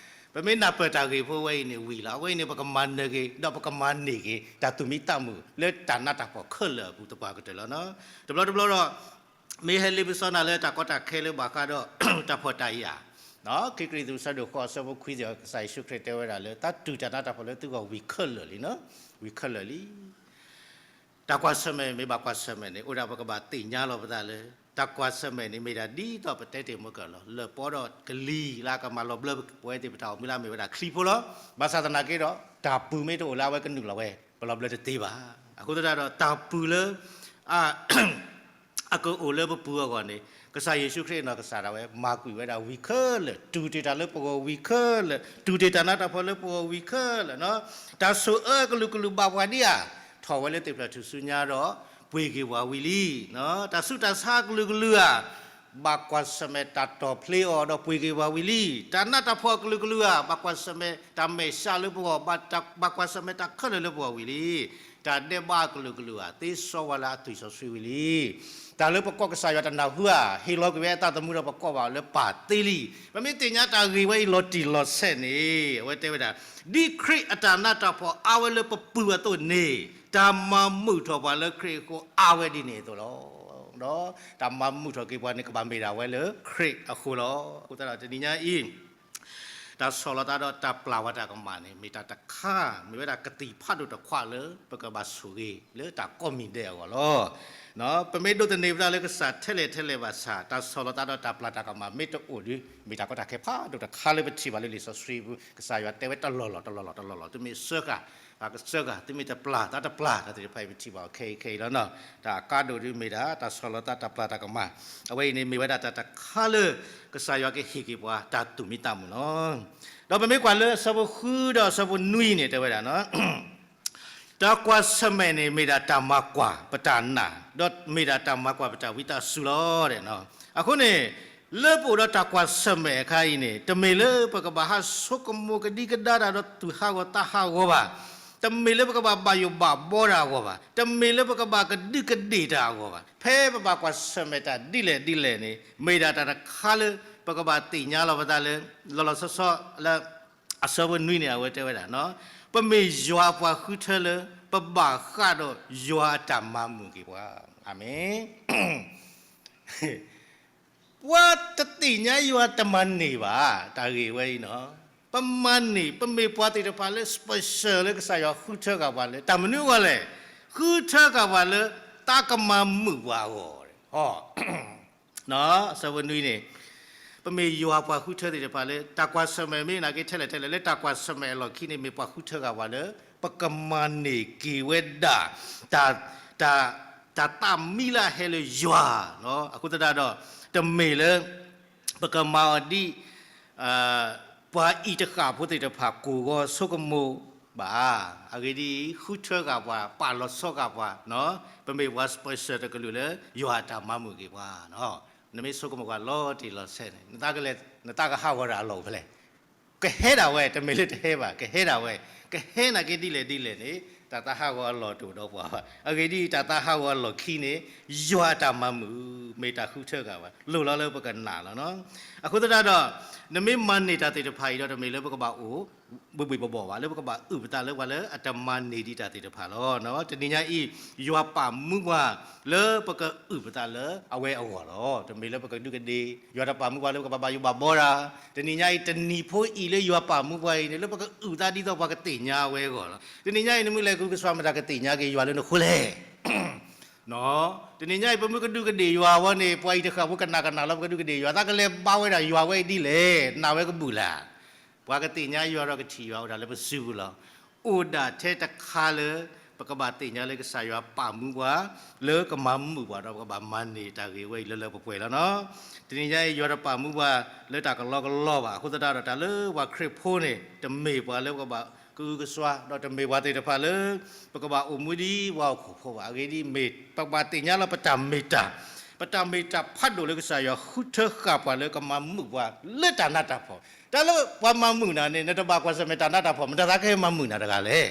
ပမ့ၢ်နၢ်ပၢၢ်တၢ်ဂ့ၢ်ဖိဝဲအံၤန့ၣ်ဝံၤလီၤ. အဝဲအံၤန့ၣ် ပကမၤနၢၤက့ၤ ဒီးပကမၤန့ၢ်က့ၤ တၢ်သူၣ်မံသးမုာ်လၢတၢ်နးတၢ်ဖှီၣ်ခဲလၢာ်အပူၤသပှၢ်ကတၢၢ်လီၤနီၤ. တဘျီတဘျီဒီး မ့ၢ်ဟဲလ့ပစီနၤလၢတၢ်ကီတၢ်ခဲလၢဘၣ်ဃးဒီး တၢ်ဖှီၣ်တၢ်ယာ်, ခံကရံၣ်သူး အဆၢဒိၣ်ဃိး အဆၢဖိခွံသ့ၣ် ကစၢ်ယ့ၣ်ၡူးခရံာ်တဲဝဲဒၣ်လၢ တၢ်တူၢ်တၢ်နးတၢ်ဖှီၣ်လၢသုဂီၢ်ဝံၤခဲလၢာ်လံနီၤ, ဝံၤခဲလၢာ်လံ. တၢ်ကွၢ်ဆၢၣ်မဲာ်မ့ၢ်ဘၣ်ကွၢ်ဆၢၣ်မဲာ်န့ၣ် အိၣ်ဒၣ်ပကဘၣ်သ့ၣ်ညါလီၤပသးလၢ တၢ်ကွၢ်ဆၢၣ်မဲာ်န့ၣ် မ့ၢ်ဒၣ်ဒ်သိးပတဲတ့ၢ်မုၢ်ကၢၢ်လီၤ. လၢပီဒီးကလံၤလၢအကမၤလီၤဘျၢပဝဲသ့ၣ်ပတၢ်အိၣ်မူလၢအမ့ၢ်ဝဲဒၣ်ချံဖိလီၤ. ဘၣ်ဆၣ်သနာ်က့ဒီး တၢ်ပူၤမ့ၢ်တအိၣ်လၢအဝဲကနုာ်လီၤဝဲ ပလီၤဘျၢတသ့ဘၣ်. အဃိသတးဒီး တၢ်ပူၤလၢ အကအိၣ်လၢပပူၤအဂီၢ်န့ၣ် ကစၢ်ယ့ၣ်ၡူးခရံာ်အနီၢ်ကစၢ်ဒၣ်ဝဲ မၤကွံာ်ဝဲဒၣ်ဝံၤခဲလၢာ်, တူၢ်တ့ၢ်တၢ်လၢပဂီၢ်ဝံၤခဲလၢာ်, တူၢ်တ့ၢ်တၢ်နးတၢ်ဖှီၣ်လၢပဂီၢ်ဝံၤခဲလၢာ်နီၤ. တၢ်ဆိၣ်အၢအကလုာ်ကလုာ်ဘၣ်ပှၤဒံးဧါ, ထီၣ်ဝဲလၢသ့ၣ်ဖျၢၣ်ထူၣ်စုညါဒီး ပှ့ၤက့ၤပှၤဝံၤလံ. တၢ်ဆူးတၢ်ဆါအကလုာ်ကလုာ်ဧါ, ဘၣ်ကွၢ်ဆၢၣ်မဲာ်တၢ်တီၢ်ဖျ့အီၤဒီးပှ့ၤက့ၤပှၤဝံၤလံ. တၢ်နးတၢ်ဖှီၣ်အကလုာ်ကလုာ်ဧါ, ဘၣ်ကွၢ်ဆၢၣ်မဲာ်တၢ်မဲာ်ဆှးလၢပဂီၢ်, ဘၣ်ကွၢ်ဆၢၣ်မဲာ်တၢ်ခဲလၢာ်လၢပဂီၢ်ဝံၤလံ. တၢ်ဒဲးဘးအကလုာ်ကလုာ်ဧါ, သ့စီဝဲလၢအသွံၣ်စီဆှံဝံၤလံ. တၢ်လၢပကိးကစၢ်ယွၤတနၢ်ဟူဧါ, ဟ့ၣ်လီၤကွံာ်ဝဲအသးသမူဒီးပကိးဘၣ်အီၤလၢပၢ်သ့လံ. ပမ့ၢ်သ့ၣ်ညါတၢ်ဂ့ၢ်ဝဲအံၤလီၤတံၢ်လီၤဆဲးန့ၣ် အဝဲတဲဝဲဒၣ်, ဒ်ခရံာ်အတၢ်နးတၢ်ဖှီၣ်အါဝဲလၢပပူၤအသိးန့ၣ် တၢ်မၤမုာ်ထီၣ်ပှၤလၢခရံာ်အဃိအါဝဲဒ်န့ၣ်အသိးလီၤ. ဒီးတၢ်မၤမုာ်ထီၣ်က့ၤပှၤန့ၣ် ကဘၣ်မ့ၢ်ဒၣ်ဝဲလၢခရံာ်အဃိလီၤ. အဃိသတးဒီးတနံၤညါအံၤ တၢ်ဆီၣ်လီၤသးဒီးတၢ်ပျၢ်ဝဲတၢ်ကမၣ်န့ၣ် မ့ၢ်တၢ်တခါ, မ့ၢ်ဝဲဒၣ်ကသံၣ်ဖးဒိၣ်တခွးလၢ ပကဘၣ်ဆိၣ်ဂ့ၤလၢတၢ်ကိးမံၤဒဲးအဂီၢ်လီၤ. ပမ့ၢ်ဒိးသန့ၤပသးလၢကစၢ်ထဲလဲၣ်ထဲလဲၣ်ဘၣ်ဆၣ် တၢ်ဆီၣ်လီၤသးဒီးတၢ်ပျၢ်တၢ်ကမၣ်မ့ၢ်တအိၣ်ဒီး မ့ၢ်တၢ်ကီတၢ်ခဲဖးဒိၣ်တခါလၢပထံၣ်ဘၣ်လၢလံာ်စီဆှံပူၤ, ကစၢ်ယွၤတဲဝဲတလီၢ်လီၢ်တလီၢ်လီၢ်တလီၢ်လီၢ် သုမ့ၢ်စၢဃာ် ပှၤကစၢၢ်ဂၤ သုမ့ၢ်တပျၢ် တၢ်တပျၢ် တၢ်သ့ၣ်တဖၣ်အံၤ ပထံၣ်ဘၣ်အီၤခဲအံၤခဲအံၤလီၤနီၤ. တၢ်အကါဒိၣ်ဒုးမ့ၢ်ဒၣ် တၢ်ဆီၣ်လီၤသးတၢ်ပျၢ်တၢ်ကမၣ်, အဝဲအံၤန့ၣ် မ့ၢ်ဝဲဒၣ်တၢ်တခါလၢ ကစၢ်ယွၤကဟ့ၣ်က့ၤပှၤ တၢ်သူၣ်မံသးမုာ်လီၤ. ဒီးပမ့ၢ်ကွၢ်လၢအဆၢဖိဃုဒီးအဆၢဖိနွံန့ၣ် တဲဝဲဒၣ်နီၤ တၢ်ကွၢ်ဆၢၣ်မဲာ်န့ၣ် မ့ၢ်ဒၣ်တၢ်မၤကွၢ်ပတၢ်နာ်, ဒီးမ့ၢ်ဒၣ်တၢ်မၤကွၢ်ပတၢ်ဝံသးစူၤလီၤ. အဃိန့ၣ် လၢပအိၣ်ဒီးတၢ်ကွၢ်ဆၢၣ်မဲာ်အခါအံၤန့ၣ် တမ့ၢ်လၢပကဘၣ်ဟးဆိကမိၣ်ကဒံကဒါတၢ်ဒီးသူၣ်ဟးဂီၤသးဟးဂီၤဘၣ်. တမ့ၢ်လၢပကဘၣ်ဘၣ်ယိၣ်ဘၣ်ဘီတၢ်အဂီၢ်ဘၣ်. တမ့ၢ်လၢပကဘၣ်ကဒုးကဒ့ၣ်တၢ်အဂီၢ်ဘၣ်. ဖဲပဘၣ်ကွၢ်ဆၢၣ်မဲာ်တၢ်ဒ်လဲၣ်ဒ်လဲၣ်န့ၣ် မ့ၢ်ဒၣ်တၢ်တခါလၢ ပကဘၣ်သ့ၣ်ညါလီၤပသးလၢ လီၤလီၤဆီဆီလၢ အဆၢဖိနွံန့ၣ် အဝဲတဲဝဲဒၣ်, ပမ့ၢ်ယွၤပှၤဃုထၢလၢ ပဘၣ်ဃးဒီးယွၤအတၢ်မၤမုာ်က့ၤပှၤ. အၤမ့ၣ်. ပှၤတသ့ၣ်ညါယွၤတမၤန့ၢ်ဘၣ် တၢ်ဂ့ၢ်ဝဲအံၤနီၤ. ပမၤန့ၢ် ပမ့ၢ်ပှၤသ့ၣ်တဖၣ်လၢ special လၢကစၢ်ယွၤဃုထၢဃာ်ပှၤလၢ တၢ်မနုၤအဂီၢ်လဲၣ်. ဃုထၢဃာ်ပှၤလၢ တၢ်ကမၤမုာ်ပှၤအဂီၢ်. အဆၢဖိနွံန့ၣ် ပမ့ၢ်ယွၤပှၤဃုထၢသ့ၣ်တဖၣ်လၢ တၢ်ကွၢ်ဆၢၣ်မဲာ်မ့ၢ်နာ်က့ထဲလဲၣ်ထဲလဲၣ် လၢတၢ်ကွၢ်ဆၢၣ်မဲာ်အလီၢ်ခံန့ၣ် မ့ၢ်ပှၤဃုထၢဃာ်ပှၤလၢ ပကမၤန့ၢ်က့ၤဝဲဒၣ် တၢ် တၢ် တၢ်သးမံလၢအဟဲလၢယွၤ. အဃိသတးဒီး တမ့ၢ်လၢ ပကမၤအီၤဒ် ပှၤအံၤတဃၣ်ဖိသ့ၣ်တဖၣ်ကိၢ်ဂီၤဆိကမိၣ်ဘၣ်. အဂ့ၢ်ဒ်အံၤ ဃုထၢဃာ်ပှၤ ပာ်လီၤဆီဃာ်ပှၤ, ပမ့ၢ်ပှၤ special တကလုာ်လၢ ယွၤအတၢ်မၤမုာ်က့ၤပှၤ. နမ့ၢ်ဆိကမိၣ်ကွၢ်လီၤတံၢ်လီၤဆဲးန့ၣ် နသးကလဲၤ နသးကဟးဂီၤတၢ်အလီၢ်အိၣ်ဖဲလဲၣ်. ကဟဲဒၣ်ဝဲ တမ့ၢ်လၢတဟဲဘၣ် ကဟဲဒၣ်ဝဲ. ကဟဲနာ်က့ဒ်လဲၣ်ဒ်လဲၣ်န့ၣ် တၢ်သးဟးဂီၤအလီၢ်တအိၣ်ဒီးပှၤဘၣ်. အဂ့ၢ်ဒ်အံၤ တၢ်သးဟးဂီၤအလီၢ်ခံန့ၣ် ယွၤအတၢ်မၤမုာ် မ့ၢ်တၢ်ဃုထၢဃာ်ဘၣ် လိၣ်လီၤလၢပကနာ်လီၤနီၤ. အဃိသတးဒီး နမ့ၢ်မၤန့ၢ်တၢ်သ့ၣ်တဖၣ်အံၤဒီး တမ့ၢ်လၢပကဘၣ်အိၣ် ဘှ့ၣ်ဘှ့ၣ်ဘီၣ်ဘီၣ်ဘၣ် လၢပကဘၣ်အုၣ်ပသးလၢပှၤလၢအတမၤန့ၢ်ဒံးတၢ်သ့ၣ်တဖၣ်လီၤ. တနံၤညါအံၤ ယွၤပာ်မူပှၤလၢပကအုၣ်ပသးလၢအဝဲအဂီၢ်လီၤ. တမ့ၢ်လၢပကဒုးကဒ့ၣ်, ယွၤတပာ်မူပှၤလၢပကဘၣ်ဘၣ်ယိၣ်ဘၣ်ဘီတၢ်. တနံၤညါအံၤ တနံၤဖိအံၤလၢယွၤပာ်မူပှၤအံၤန့ၣ် လၢပကအုၣ်သးဒ်သိးပှၤကသ့ၣ်ညါအဝဲအဂီၢ်လီၤ. တနံၤညါအံၤ နမ့ၢ်လဲၤကဟုကစွါမတၤကသ့ၣ်ညါက့ၤယွၤလၢနဃိလဲၣ်. တနံၤညါအံၤ ပမ့ၢ်ကဒုးကဒ့ၣ်ယွၤဝဲန့ၣ် ပှၤအံၤတဃၣ်ဖိကနာ်ကနာ်လီၤ ပကဒုးကဒ့ၣ်ယွၤ သးကလဲၤဘါဝဲဒၣ်ယွၤဝဲအံၤဒ်လဲၣ် နာ်ဝဲကဘုၣ်လၢ်. ပှၤကသ့ၣ်ညါယွၤဒီးကထံၣ်ယွၤအိၣ်ဒၣ်လၢပစုပူၤလီၤ. အိၣ်ဒၣ်ထဲတခါလၢ ပကဘၣ်သ့ၣ်ညါလၢကစၢ်ယွၤပာ်မူပှၤ လၢကမၤမုာ်ပှၤဒီးပကဘၣ်မၤန့ၢ်တၢ်ဂ့ၢ်ဝဲအံၤလၢလၢပှဲၤပှဲၤလီၤနီၤ. တနံၤညါအံၤယွၤတပာ်မူပှၤလၢတၢ်ကလီကလီဘၣ်. အဃိသတးဒီးတၢ်လၢပှၤခရံာ်ဖိန့ၣ် တမ့ၢ်ပှၤလၢပကဘၣ်ကအုကစွါ ဒီးတမ့ၢ်ပှၤသ့ၣ်တဖၣ်လၢ ပကဘၣ်အိၣ်မူဒ်ပှၤဟီၣ်ခိၣ်ဖိဘၣ်. အဂ့ၢ်ဒ်အံၤမ့ၢ်ပကဘၣ်သ့ၣ်ညါလီၤပတၢ်မ့ၢ်တၢ် ပတၢ်မ့ၢ်တၢ်ဖးဒိၣ်လၢကစၢ်ယွၤဃုထၢဃာ်ပှၤလၢကမၤမုာ်ပှၤလၢတၢ်နးတၢ်ဖှီၣ်. တၢ်လၢပှၤမၤမုာ်နၤန့ၣ် နတဘၣ်ကွၢ်ဆၢၣ်မဲာ်တၢ်နးတၢ်ဖှီၣ် မတၤသးကဟဲမၤမုာ်နၤတဂၤလဲၣ်.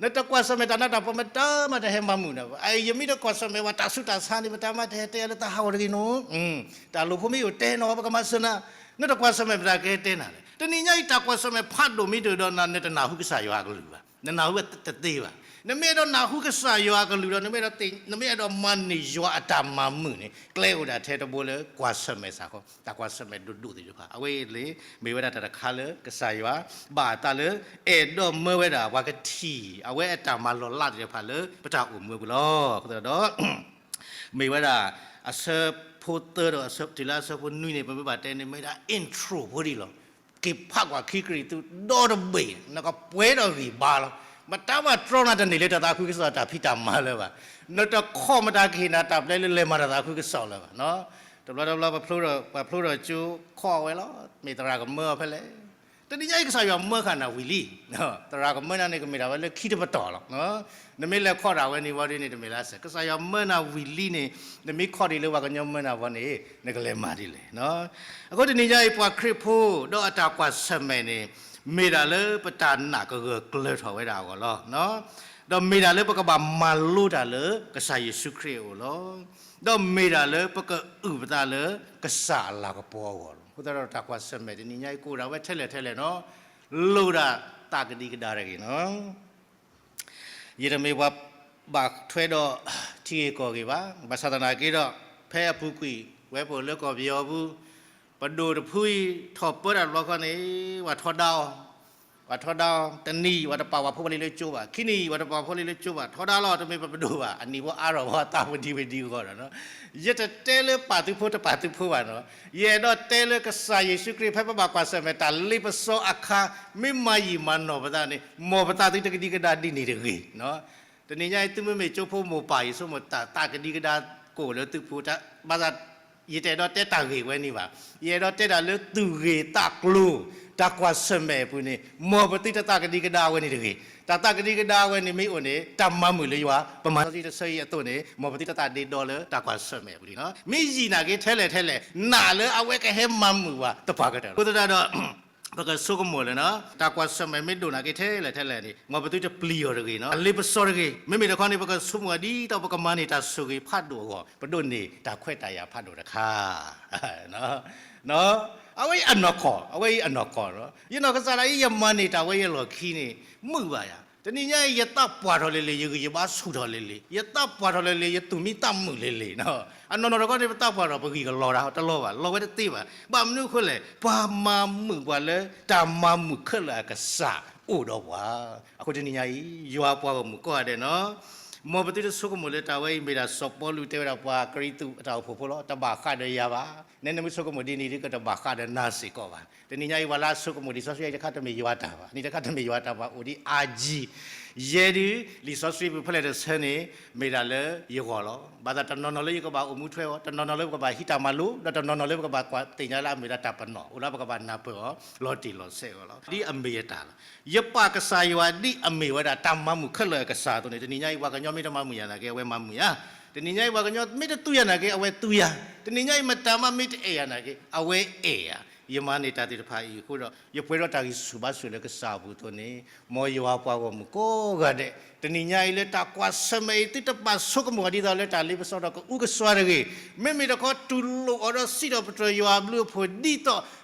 နတကွၢ်ဆၢၣ်မဲာ်တၢ်နးတၢ်ဖှီၣ် မတၤမးတဟဲမၤမုာ်နၤဘၣ်. ယမ့ၢ်တကွၢ်ဆၢၣ်မဲာ်ဝဲတၢ်ဆူးတၢ်ဆါန့ၣ် မတၤမးတဟဲတဲလၢသးဟးဂီၤတဂ့ၤနီၤ. တၢ်လိာ်ဖိမ့ၢ်အိၣ်တဲနီၤ ပကမၤစၢၤနၤ, နတကွၢ်ဆၢၣ်မဲာ်မတၤကဟဲတဲနၤလဲၣ်. တနံၤညါအံၤတၢ်ကွၢ်ဆၢၣ်မဲာ်ဖးဒိၣ်မ့ၢ်တအိၣ်ဒီးနၤ နတနၢ်ဟူကစၢ်ယွၤအကလုၢ်ဘၣ်, နနၢ်ဟူတသ့ဘၣ်. နမ့ၢ်အဲၣ်ဒိးနၢ်ဟူကစၢ်ယွၤအကလုၢ်ဒီး နမ့ၢ်အဲၣ်ဒိး နမ့ၢ်အဲၣ်ဒိးမၤန့ၢ်ယွၤအတၢ်မၤမုာ်န့ၣ် ကျဲအိၣ်ဒၣ်ထဲတဘိလၢကွၢ်ဆၢၣ်မဲာ်စ့ၢ်ကီး တၢ်ကွၢ်ဆၢၣ်မဲာ်ဒိၣ်ဒိၣ်သ့ၣ်တဖၣ် အဝဲအံၤလၢ မ့ၢ်ဝဲဒၣ်တၢ်တခါလၢကစၢ်ယွၤ ဘၣ်အသးလၢအဲၣ်ဒိးမၢဝဲဒၣ်ပှၤကထံၣ် အဝဲအတၢ်မၤလီၤလးသ့ၣ်တဖၣ်လၢပတၢ်အိၣ်မူအပူၤလီၤ. အဃိသတးဒီး မ့ၢ်ဝဲဒၣ် အဆၢဖိသၢဒီးတုၤလၢအဆၢဖိနွံန့ၣ် ပမ့ၢ်ဘၣ်တဲန့ၣ် မ့ၢ်ဝဲဒၣ် intro ဖိဒံးလီၤ. က့ၤဖးကွၢ်ခံကရံၣ်သူး ဒီတဘ့ၣ် နကပှဲၤဒီးဂံၢ်ဘါလီၤ. မတၤမးတြီနၤတန့ၢ်လၢတၢ်သးခုကစီၣ်တၢ်ဖံးတၢ်မၤလၢၤဘၣ်. နတခီၣ်မတၤကဟ့ၣ်နၤတၢ်ပျဲလၢလဲၤမၤတၢ်သးခုကစီၣ်လၢၤဘၣ်. တဘျီတဘျီ ပှၤဖျိထီၣ်ကၠိခီၣ်ဝဲလီၤ မ့ၢ်သရၣ်ကမၢအီၤဖဲလဲၣ်. တနံၤညါအံၤကစၢ်ယွၤမၢဃာ်နၤဝံၤလံ သရၣ်ကမၢနၤန့ၣ် ကမ့ၢ်ဒၣ်ဝဲလၢခံတပတီၢ်လီၤ. နမ့ၢ်လဲၤခီၣ်ဒၣ်ဝဲန့ၣ်ဝံၤဒ်န့ၣ် တမ့ၢ်လၢၤစဲး ကစၢ်ယွၤမၢနၤဝံၤလံန့ၣ် နမ့ၢ်ခီၣ်ဒံးလၢပှၤကညီမၢနၤဝံၤန့ၣ် နကလဲၤမၤဒ်လဲၣ်. အဃိတနံၤညါအံၤ ပှၤခရံာ်ဖိ ဒီးအတၢ်ကွၢ်ဆၢၣ်မဲာ်န့ၣ် မ့ၢ်ဒၣ်လၢပတၢ်နာ်ကဂၢၢ်ကျၢၤထီၣ်ဝဲဒၣ်အဂီၢ်လီၤ. ဒီးမ့ၢ်ဒၣ်လၢပကဘၣ်မၤလိတၢ်လၢကစၢ်ယ့ၣ်ၡူးခရံာ်အအိၣ်လီၤ. ဒီးမ့ၢ်ဒၣ်လၢပကအုၣ်ပသးလၢကစၢ်အလၤကပီၤအဂီၢ်လီၤ. အဃိသတးဒီးတၢ်ကွၢ်ဆၢၣ်မဲာ်တနံၤညါအံၤ ကအိၣ်ဒၣ်ဝဲထဲလဲၣ်ထဲလဲၣ်နီၤ လိၣ်ဒၣ်တၢ်ကဒံကဒါတဂ့ၤနီၤ. ယတမ့ၢ်ပှၤဘၣ်ထွဲဒီးထံဂ့ၢ်ကီၢ်ဂ့ၢ်ဘၣ်. ဘၣ်ဆၣ်သနာ်က့ဒီး ဖဲအပူၤကွံာ် ဝဲပအိၣ်လၢကီၢ်ပယီၤအပူၤ ပဒိၣ်တဖုအံၤ ထီၣ်ပၢတၢ်တဘျီဃီန့ၣ် ပှၤထီဒါအီၤ, ပှၤထီဒါတနံၤ ပှၤတပာ်ပှၤဖိပလံၤလၢကၠိဘၣ်, ခံနံၤ ပှၤတပာ်ဖိလံၤလၢကၠိဘၣ်, ထီဒါလီၤ တမ့ၢ်ပပဒိၣ်ဘၣ်, အနံၣ်ဖိအါထီၣ်ဘၣ် သးပဒံဝဲဒံဂီၢ်ဒီးနီၤ. ယတတဲလၢပာ်သုဖိတပာ်သုဖိဘၣ်နီၤ. ယအဲၣ်ဒိးတဲလၢကစၢ်ယ့ၣ်ၡူးခရံာ် ဖဲပဘၣ်ကွၢ်ဆၢၣ်မဲာ်တၢ်လ့ပစီအခါ မ့ၢ်မၤယံာ်မၤနီၢ်ပသးန့ၣ် မ်ပသးသုတကဒံကဒါဒ်န့ၣ်တဂ့ၤနီၤ. တနံၤညါအံၤ သုမ့မ့ၢ်ကၠိဖိမိၢ်ပၢ် ယဆိကမိၣ်တၢ်သးကဒံကဒါကအိၣ်လၢသုပူၤ, ဘၣ်ဆၣ် ယတအဲၣ်ဒိးတဲတၢ်ဂ့ၢ်ဝဲန့ၣ်ဘၣ်. ယအဲၣ်ဒိးတဲတၢ်လၢသူၣ်ဂ့ၤသးကျိၤ တၢ်ကွၢ်ဆၢၣ်မဲာ်အပူၤန့ၣ် မ်ပသုတသးကဒံကဒါဝဲန့ၣ်တဂ့ၤ. တၢ်သးကဒံကဒါဝဲန့ၣ်မ့ၢ်အိၣ်န့ၣ် တၢ်မၤမုာ်လၢယွၤ ပမၤစီဆှံတဆၢအံၤအသိးန့ၣ် မ်ပသုတသးဒ့ဒီလၢတၢ်ကွၢ်ဆၢၣ်မဲာ်အပူၤန့ၣ်လီၤ. မ့ၢ်ယံာ်နာ်က့ထဲလဲၣ်ထဲလဲၣ် နာ်လၢအဝဲကဟဲမၤမုာ်ပှၤတပှၤကတၢၢ်လီၤ. အဃိသတးဒီး ပကဆိကမိၣ်လၢ တၢ်ကွၢ်ဆၢၣ်မဲာ်မ့ၢ်ဒိၣ်နာ်က့ထဲလဲၣ်ထဲလဲၣ်န့ၣ် မ်ပသုတပျံၤအီၤတဂ့ၤနီၤ, လ့ပစီတဂ့ၤ. မ့မ့ၢ်တခီန့ၣ် ပကဆိကမိၣ်ဒ်သိးပကမၤန့ၢ်တၢ်ဆိၣ်ဂ့ၤဖးဒိၣ်အဂီၢ် ပဒိးန့ၢ်တၢ်ခွဲးတၢ်ယာ်ဖးဒိၣ်တခါ အဝဲအံၤအနီၢ်ကီၢ်, အဝဲအံၤအနီၢ်ကီၢ်လီၤ. ယနီၢ်ကစၢ်ဒၣ်အံၤ ယမၤန့ၢ်တၢ်ဝဲယလီၢ်ခံန့ၣ် မုာ်ဘၣ်ယၤ. တနံၤညါအံၤ ယသးပှၢ်ထီၣ်လံၤလံၤ ယဂံၢ်ယဘါဆူၣ်ထီၣ်လံၤလံၤ, ယသးပှၢ်ထီၣ်လံၤလံၤ ယသူၣ်မံသးမုာ်လံၤလံၤနီၤ. အနီၢ်နီၢ်တခီန့ၣ် ပသးပှၢ်ထီၣ် ပဂံၢ်ကလီၤတၢ် တလီၤဘၣ်, လီၤဝဲတသ့ဘၣ်. ဘၣ်မနုၤအဃိလဲၣ်, ပှၤမၤမုာ်ပှၤလၢတၢ်မၤမုာ်ခဲလၢာ်အကစၢ်အိၣ်ဒီးပှၤ. အဃိတနံၤညါအံၤ ယွၤပှၤဂီၢ်မုၢ်ကိးဂၤဒဲးနီၤ မ်ပသုတဆိကမိၣ်လၢတၢ်ဝဲအံၤ မ့ၢ်ဒၣ်စီၤပီလူးတဲဝဲဒၣ်ပှၤကရံၣ်သူးအတၢ်အိၣ်ဖှိၣ်ဖိလီၤ. တဘၣ်ဃးဒီးယၤဘၣ်. နဲနမ့ၢ်ဆိကမိၣ်ဒ်န့ၣ်ဒီး ကတဘၣ်ဃးဒီးနၤစ့ၢ်ကီးဘၣ်. တနံၤညါအံၤ ပှၤလၢအဆိကမိၣ်လံာ်စီဆှံအံၤ တခါတမ့ၢ်ယွၤတၢ်ဘၣ်, န့ၣ်တခါတမ့ၢ်ယွၤတၢ်ဘၣ် အိၣ်ဒ်အါကံ. ယဲဒုး လံာ်စီဆှံပူၤဖဲလဲၣ်တဆၢန့ၣ် မ့ၢ်ဒၣ်လၢယဂီၢ်လီၤ. ဘၣ်ဆၣ်တနီၤနီၤလၢယကဘၣ်အိၣ်မူထွဲအီၤ, တနီၤနီၤလၢပကဘၣ်ဟံးတၢ်မၤလိ, ဒီးတနီၤနီၤလၢပကဘၣ်ကွၢ်သ့ၣ်ညါလၢအမ့ၢ်ဒၣ်တၢ်ပနီၣ် အိၣ်လၢပကဘၣ်နၢ်ပၢၢ်အီၤ လီၤတံၢ်လီၤဆဲးအဂီၢ်လီၤ. ဒ်အမ့ၢ်ယတၢ်လီၤ. ယပာ်ကစၢ်ယွၤဒ်အမ့ၢ်ဝဲဒၣ်တၢ်မၤမုာ်ခဲလၢာ်အကစၢ်အသိးန့ၣ် တနံၤညါအံၤ ပှၤကညီမ့ၢ်တမၤမုာ်ယၤနာ်က့ အဝဲမၤမုာ်ယၤ, တနံၤညါအံၤ ပှၤကညီမ့ၢ်တသူယၤနာ်က့ အဝဲသူယၤ, တနံၤညါအံၤ မတၤမးမ့ၢ်တအဲၣ်ယၤနာ်က့ အဝဲအဲၣ်ယၤ. ယမၤန့ၢ်တၢ်သ့ၣ်တဖၣ်အံၤအဃိဒီး ယပှဲၤဒီးတၢ်ဂံၢ်ဆူၣ်ဘါဆူၣ်လၢကစၢ်အပူၤအသိးန့ၣ် မ်ယွၤပှၤဂီၢ်မုၢ်ကိးဂၤဒဲး တနံၤညါအံၤလၢတၢ်ကွၢ်ဆၢၣ်မဲာ်အံၤ သုတဘၣ်ဆိကမိၣ်အီၤဒ်သိးလၢတၢ်လ့ပစီဒီးကအူကစွါတဂ့ၤ. မ့မ့ၢ်တခီတူၢ်လိာ်အီၤဒီးစံးထီၣ်ပတြၢၤယွၤအဘျုးအဖှိၣ်ဒ်သိး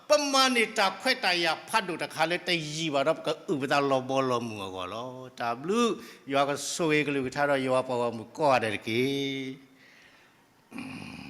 ပမၤန့ၢ်တၢ်ခွဲးတၢ်ယာ်ဖးဒိၣ်တခါလၢတယံာ်ဘၣ်ဒီးပကအုၣ်ပသးလီၤဘီလီၤမုၢ်အဂီၢ်လီၤ. တၢ်ဘျုး ယွၤကဆိၣ်ဂ့ၤကလုၢ်ကထါဒီးယွၤပှၤဂီၢ်မုၢ်ကိးဂၤဒဲးတက့ၢ်.